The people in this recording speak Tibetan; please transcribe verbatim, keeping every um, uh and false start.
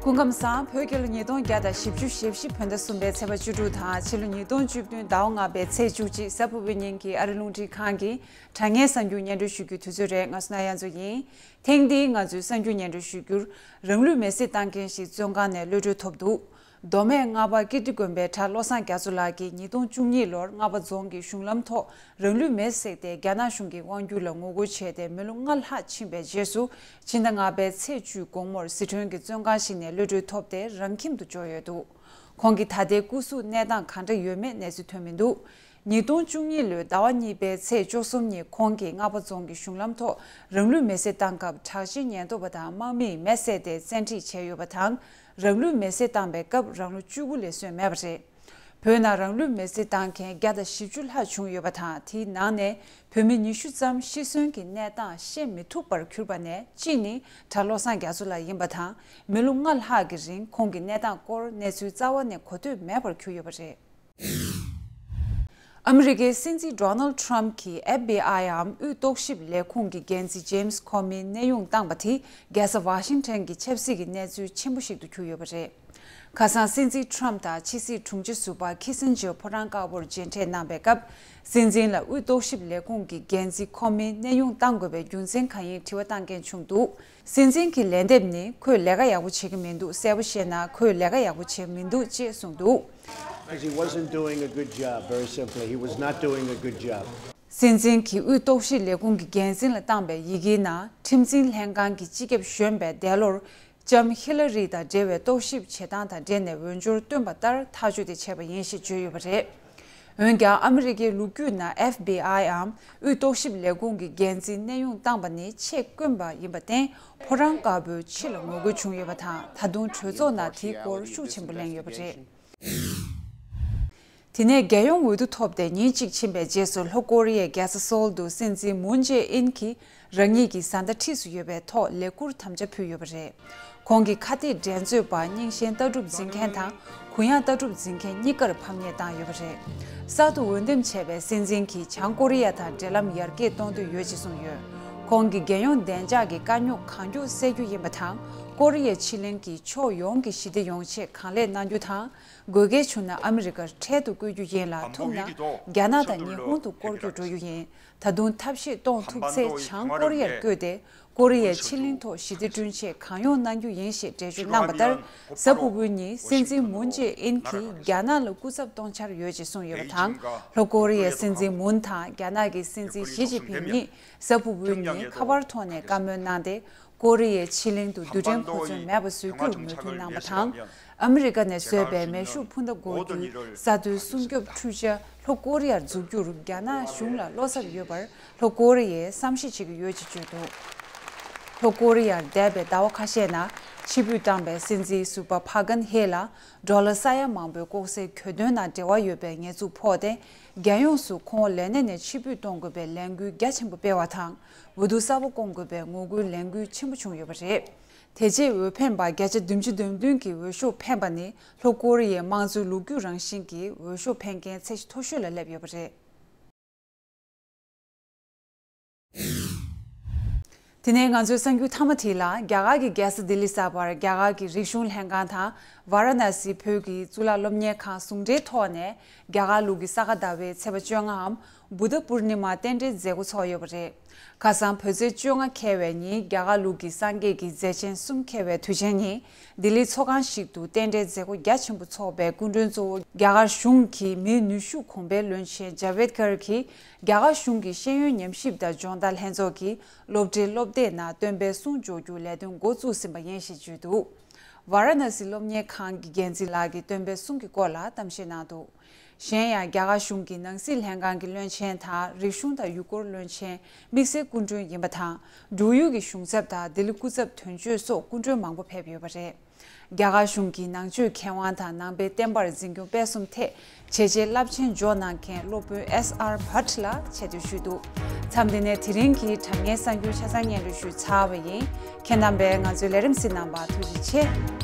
སྐུ་ཁམས་བཟང་། བོད་རྒྱལ་ལོ་ཉིས་སྟོང་བརྒྱ་དང་བཞི་བཅུ་ཞེ་བཞི་བོད་ཟླ་གསུམ་པའི་ཚེས་པ་བཅུ་དྲུག་དང་ཕྱི་ལོ་ཉིས་སྟོང་བཅུ་བདུན་ཟླ་བ་ལྔ་པའི་ཚེས་བཅུ་གཅིག་གཟའ་ཕུར་བུའི་ཉིན་གྱི་ཨ་རི་རླུང་འཕྲིན་ཁང་གི་དྲ་བརྙན་གསར་འགྱུར་སྙན་སྒྲོན་ཞུ་རྒྱུའི་དུས་ཚོད་རེད། ང་སོ་ན་གཡང་མཚོ་ཡིན། ཐེངས་འདིའི་ང་ཚོའི་གསར་འགྱུར་སྙན་སྒྲོན་ཞུ་རྒྱུར། རང་ལུས་མེར་སྲེག་བཏང་མཁན་ཞིག་བཙོན་ཁང་ནས་གློད་གྲོལ་ཐོབ་འདུག་མདོ་སྨད་རྔ་པ་ཀིརྟི་དགོན་པའི་གྲྭ་བློ་བཟང་རྒྱ་མཚོ་ལགས་ཀྱིས་ཉིས་སྟོང་བཅུ་གཉིས་ལོར་རྔ་པ་རྫོང་གི་གཞུང་ལམ་ཐོག་རང་ལུས་མེར་བསྲེགས་ཏེ། རྒྱ་ནག་གཞུང་གི་དབང་སྒྱུར་ལ་ངོ་རྒོལ་བྱས་ཏེ་མི་ལོ་ལྔ་ལྷག་ཕྱིན་པའི་རྗེས་སུ། ཕྱི་ཟླ་ལྔ་པའི་ཚེས་བཅུའི་དགོང་མོར་སི་ཁྲོན་གྱི་བཙོན་ཁང་ཞིག་ནས་གློད་གྲོལ་ཐོབ་སྟེ་རང་ཁྱིམ་དུ་འབྱོར་ཡོད་འདུག་ཁོང་གི་ད་ལྟའི་སྐུ་གཟུགས་གནས་སྟངས་གང་འདྲ་ཡོད་མེད་གནས་ཚུལ་ཐོན་མི་འདུག་ཉིས་སྟོང་བཅུ་གཉིས་ལོའི་ཟླ་བ་གཉིས་པའི་ཚེས་བཅུ་གསུམ་ཉིན་ཁོང་གིས་རྔ་པ་རྫོང་གི་གཞུང་ལམ་ཐོག་རང་ལུས་མེར་སྲེག་བཏང་སྐབས། དྲག་ཆས་ཉེན་རྟོག་པ་དང་དམག་མིས་མེ་བསད་དེ་བཙན་ཁྲིད་བྱས་ཡོད་པ་དང་། རང་ལུས་མེར་སྲེག་བཏང་པའི་སྐབས་རང་ལོ་བཅུ་དགུ་ལས་སོན་མེད་པ་རེད། བོད་ནང་རང་ལུས་མེར་སྲེག་བཏང་མཁན་བརྒྱ་དང་བཞི་བཅུ་ལྷག་བྱུང་ཡོད་པ་དང་། དེའི་ནང་ནས་བོད་མི་ཉི་ཤུ་ཙམ་ཤི་གསོན་གྱི་གནས་སྟངས་ཤེས་མི་ཐུབ་པར་གྱུར་པ་ནས། གཅིག་ནི་གྲྭ་བློ་བཟང་རྒྱ་མཚོ་ལགས་ཡིན་པ་དང་། མི་ལོ་ལྔ་ལྷག་གི་རིང་ཁོང་གི་གནས་སྟངས་སྐོར་གནས་ཚུལ་རྩ་བ་ནས་གོ་ཐོས་མེད་པར་གྱུར་ཡོད་པ་རེད། ཨ་མི་རི་ཀའི་སྲིད་འཛིན་ཌོ་ནལ་ཌི་ཊརམ་ཕི་གྱིས་ཨེཕ་བི་ཨའི་འམ་དབུས་རྟོག་ཞིབ་ལས་ཁུངས་ཀྱི་འགན་འཛིན་ཇེམ་སི་ཁོ་མི་གནས་དབྱུང་བཏང་པ་དེ་རྒྱལ་ས་ཝ་ཤིང་ཊོན་གྱི་ཆབ་སྲིད་ཀྱི་གནས་ཚུལ་ཆེན་པོ་ཞིག་ཏུ་གྱུར་ཡོད་པ་རེད། ཁ་སང་སྲིད་འཛིན་ཊརམ་ཕི་དང་ཕྱི་སྲིད་དྲུང་ཆེ་ཟུར་པ་ཁི་སིན་ཇར་ཕོ་བྲང་དཀར་པོར་མཇལ་འཕྲད་གནང་པའི་སྐབས། སྲིད་འཛིན་ལ་དབུས་རྟོག་ཞིབ་ལས་ཁུངས་ཀྱི་འགན་འཛིན་ཁོ་མི་གནས་དབྱུང་གཏང་དགོས་པའི་རྒྱུ་མཚན་གང་ཡིན་དྲི་བ་བཏང་མཁན་བྱུང་འདུག་སྲིད་འཛིན་གྱི་ལན་འདེབས་ནི། ཁོས་ལས་ཀ་ཡག་པོ་བྱེད་ཀྱི་མི་འདུག་གསལ་པོ་བཤད་ན། ཁོས་ལས་ཀ་ཡག་པོ་བྱེད་ཀྱི་མི་འདུག་ཅེས་གསུངས་འདུག Because he wasn't doing a good job, very simply. He was not doing a good job. སྲིད་འཛིན་གྱིས་དབུས་རྟོག་ཞིབ་ལས་ཁུངས་ཀྱི་འགན་འཛིན་ལ་བཏང་པའི་ཡི་གེའི་ནང་། ཁྲིམས་འཛིན་ལྷན་ཁང་གི་སྤྱི་ཁྱབ་གཞོན་པས་འདས་ལོར་ལྕམ་ཧི་ལ་རི་དང་འབྲེལ་བའི་རྟོག་ཞིབ་བྱེད་སྟངས་དང་འབྲེལ་ནས་འོས་སྦྱོར་བཏོན་པ་ལྟར་ཐག་གཅོད་དེ་བྱས་པ་ཡིན་ཞེས་བརྗོད་ཡོད་པ་རེད། འོན་ཀྱང་། ཨ་མི་རི་ཀའི་ལོ་རྒྱུས་ནང་ཨེཕ་བི་ཨའི་འམ་དབུས་རྟོག་ཞིབ་ལས་ཁུངས་ཀྱི་འགན་འཛིན་གནས་དབྱུང་བཏང་པ་ནི་ཆེས་དཀོན་པ་ཡིན་པར་བརྟེན། ཕོ་བྲང་དཀར་པོའི་ཕྱི་ལ་ངོ་རྒོལ་བྱུང་ཡོད་པ་དང་། ད་དུང་གྲོས་ཚོགས་ནང་དེའི་སྐོར་ཤུགས་ཆེན་པོ་གླེང་ཡོད་པ་རེད། དེ་ནས་རྒྱལ་ཡོངས་འོས་བསྡུ་ཐོབ་སྟེ་ཉིན་གཅིག་ཕྱིན་པའི་རྗེས་སུ། ལྷོ་ཀོ་རི་ཡའི་རྒྱལ་ས་སོལ་དུ་སྲིད་འཛིན་མུན་ཇེ་ཨིན་གྱིས་རང་ཉིད་ཀྱི་བཟའ་ཟླ་འཁྲིས་སུ་ཡོད་པའི་ཐོག་ལས་འཁུར་དམ་བཅའ་ཕུལ་ཡོད་པ་རེད། ཁོང་གི་ཁ་གཏད་འགྲན་རྩོད་པ་རྙིང་ཞེན་ལྟ་གྲུབ་འཛིན་མཁན་དང་གུ་ཡངས་ལྟ་གྲུབ་འཛིན་མཁན་གཉིས་ཀར་ཕམ་ཉེས་བཏང་ཡོད་པ་རེད། གསར་དུ་འོས་འདེམས་བྱས་པའི་སྲིད་འཛིན་གྱིས་བྱང་ཀོ་རི་ཡ་དང་འབྲེལ་ལམ་ཡར་རྒྱས་གཏོང་འདོད་ཡོད་ཅེས་གསུངས་ཡོད། ཁོང་གིས་རྒྱལ་ཡོངས་བདེ་འཇགས་ཀྱི་དཀའ་རྙོག་གང་མགྱོགས་སེལ་རྒྱུ་ཡིན་པ་དང་། ཀོ་རི་ཡའི་ཕྱེད་གླིང་གི་ཕྱོགས་ཡོངས་ཀྱི་ཞི་བདེ་ཡོང་ཆེད་གང་ལེགས་གནང་རྒྱུ་དང་། དགོས་གལ་བྱུང་ན་ཨ་མི་རི་ཀར་འཕྲལ་དུ་བསྐོས་རྒྱུ་ཡིན་ལ། ཐུབ་ན་རྒྱ་ནག་དང་ཉི་ཧོང་དུ་བསྐོར་རྒྱུར་འགྲོ་རྒྱུ་ཡིན། ད་དུང་ཐབས་ཤེས་གཏོང་ཐུབ་ཚེ། བྱང་ཀོ་རི་ཡར་བསྐྱོད་དེ། ཀོ་རི་ཡའི་ཕྱེད་གླིང་ཐོག་ཞི་བདེ་བསྐྲུན་ཆེད་གང་ཡོང་གནང་རྒྱུ་ཡིན་ཞེས་འགྲེལ་བརྗོད་གནང་བ་ལྟར། གཟའ་ཕུར་བུའི་ཉིན་སྲིད་འཛིན་མུན་ཇེ་ཨིན་གྱིས་རྒྱ་ནག་ལ་སྐུ་ཚབ་གཏོང་འཆར་ཡོད་ཅེས་གསུངས་ཡོད་པ་དང་། ལྷོ་ཀོ་རི་ཡའི་སྲིད་འཛིན་མུན་དང་རྒྱ་ནག་གི་སྲིད་འཛིན་ཞི་ཅིན་ཕིང་གཉིས་གཟའ་ཕུར་བུའི་ཉིན་ཁ་པར་ཐོག་ནས་བཀའ་མོལ་གནང་སྟེ། ཀོ་རི་ཡའི་ཕྱེད་གླིང་དུ་རྡུལ་ཕྲན་འཁོར་སྐྱོད་མེད་པ་བཟོ་རྒྱུར་མོས་མཐུན་གནང་བ་དང་། ཨ་མི་རི་ཀ་ནས་བཟོས་པའི་མེ་ཤུགས་འཕུར་མདའ་འགོག་རྒྱུའི་ས་མཐོའི་སྲུང་སྐྱོབ་འཕྲུལ་ཆས་ལྷོ་ཀོ་རི་ཡར་འཛུགས་རྒྱུར་རྒྱ་ནག་གཞུང་ལ་བློ་འཚབ་ཡོད་པར་ལྷོ་ཀོ་རི་ཡས་བསམ་ཤེས་བྱེད་ཀྱི་ཡོད་ཅེས་བརྗོད་འདུག་ལྷོ་ཀོ་རི་ཡར་འདས་པའི་ཟླ་བ་ཁ་ཤས་ནང་ཕྱིར་འབུད་བཏང་པའི་སྲིད་འཛིན་ཟུར་པ་ཕ་གན་ཧེ་ལ་ཌོ་ལར་ས་ཡ་མང་པོའི་ལྐོག་ཟའི་གྱོད་དོན་ནང་འབྲེལ་བ་ཡོད་པའི་ཉེས་འཛུགས་ཕོག་སྟེ། རྒྱལ་ཡོངས་སུ་ཁོང་ལས་གནས་ནས་ཕྱིར་འབུད་གཏོང་དགོས་པའི་ལས་འགུལ་རྒྱ་ཆེན་པོ་སྤེལ་བ་དང་། འོས་བསྡུ་གསར་པ་སྐོང་དགོས་པའི་ངོ་རྒོལ་ལས་འགུལ་ཆེན་པོ་བྱུང་ཡོད་པ་རེད། དེ་རྗེས་འོས་འཕེན་པ་བརྒྱ་ཆ་བདུན་ཅུ་དོན་བདུན་གྱིས་འོས་ཤོག་འཕེན་པ་ནི་ལྷོ་ཀོ་རི་ཡའི་དམངས་གཙོའི་ལོ་རྒྱུས་རང་བཞིན་གྱི་འོས་ཤོག་འཕེན་མཁན་ཚད་གཞི་མཐོ་ཤོས་ལ་སླེབས་ཡོད་པ་རེད། དེ་ནས་ང་ཚོའི་གསར་འགྱུར་མཐའ་མ་དེ་ལ། རྒྱ་གར་གྱི་རྒྱལ་ས་ལྡི་ལི་གསར་པར་རྒྱ་གར་གྱི་རིག་གཞུང་ལྷན་ཁང་དང་ཝཱ་ར་ཎ་སི་བོད་ཀྱི་གཙུག་ལག་སློབ་གཉེར་ཁང་ཟུང་འབྲེལ་ཐོག་ནས་རྒྱ་གར་ལུགས་ཀྱི་ས་ག་ཟླ་བའི་ཚེས་པ་བཅོ་ལྔའམ་བུདྡྷ་པུར་ནི་མ་རྟེན་འབྲེལ་མཛད་སྒོ་ཚོགས་ཡོད་པ་རེད། ཁ་སང་བོད་ཚེས་བཅོ་ལྔ་འཁེལ་བའི་ཉིན་རྒྱ་གར་ལུགས་ཀྱི་སངས་རྒྱས་ཀྱི་མཛད་ཆེན་གསུམ་འཁེལ་བའི་དུས་ཆེན་ཉིན། ལྡི་ལིའི་ཚོགས་ཁང་ཞིག་ཏུ་རྟེན་འབྲེལ་མཛད་སྒོ་རྒྱ་ཆེན་པོ་ཚོགས་པའི་སྐུ་མགྲོན་གཙོ་བོ་རྒྱ་གར་གཞུང་གི་མིའི་ནུས་ཤུགས་གོང་འཕེལ་བློན་ཆེན་ཇ་བེད་ཀར་གྱིས། རྒྱ་གར་གཞུང་གི་ཤེས་ཡོན་ཉམས་ཞིབ་དང་སྦྱོང་བརྡར་ལྷན་ཚོགས་ཀྱི་སློབ་གྲྭའི་སློབ་སྡེའི་ནང་སྟོན་པའི་གསུང་འཇོག་རྒྱུའི་ལས་དོན་འགོ་བཙུགས་ཟིན་པ་ཡིན་ཞེས་བརྗོད་འདུག་ཝཱ་ར་ཎ་སི་སློབ་གཉེར་ཁང་གི་འགན་འཛིན་ལགས་ཀྱིས་སྟོན་པའི་གསུང་གི་སྐོར་ལ་གཏམ་བཤད་གནང་འདུག་གཞན་ཡང་རྒྱ་གར་གཞུང་གི་ནང་སྲིད་ལྷན་ཁང་གི་བློན་ཆེན་དང་། རིག་གཞུང་དང་ཡུལ་སྐོར་བློན་ཆེན། དམིགས་བསལ་སྐུ་མགྲོན་ཡིན་པ་དང་། འབྲུག་ཡུལ་གྱི་གཞུང་ཚབ་དང་ལྡི་ལི་སྐུ་ཚབ་དོན་གཅོད་སོགས་སྐུ་མགྲོན་མང་པོ་ཕེབས་ཡོད་པ་རེད། རྒྱ་གར་གཞུང་གི་ནང་ཆོས་མཁས་དབང་དང་ནང་པའི་བསྟན་པར་འཛིན་སྐྱོང་སྤེལ་གསུམ་ཐད་བྱས་རྗེས་རླབས་ཆེན་འཇོག་གནང་མཁན་སློབ་དཔོན་ཨེས་ཨར་བྷཊ་ལ་ཆེ་བསྟོད་ཞུས་འདུག་མཚམས་འདི་ནས་དེ་རིང་གི་དྲ་བརྙན་གསར་འགྱུར་ཆ་ཚང་སྙན་སྒྲོན་ཞུས་ཚར་བ་ཡིན། ཁྱེད་རྣམ་པས་ང་ཚོའི་ལས་རིམ་གཟིགས་གནང་བར་ཐུགས་རྗེ་ཆེ།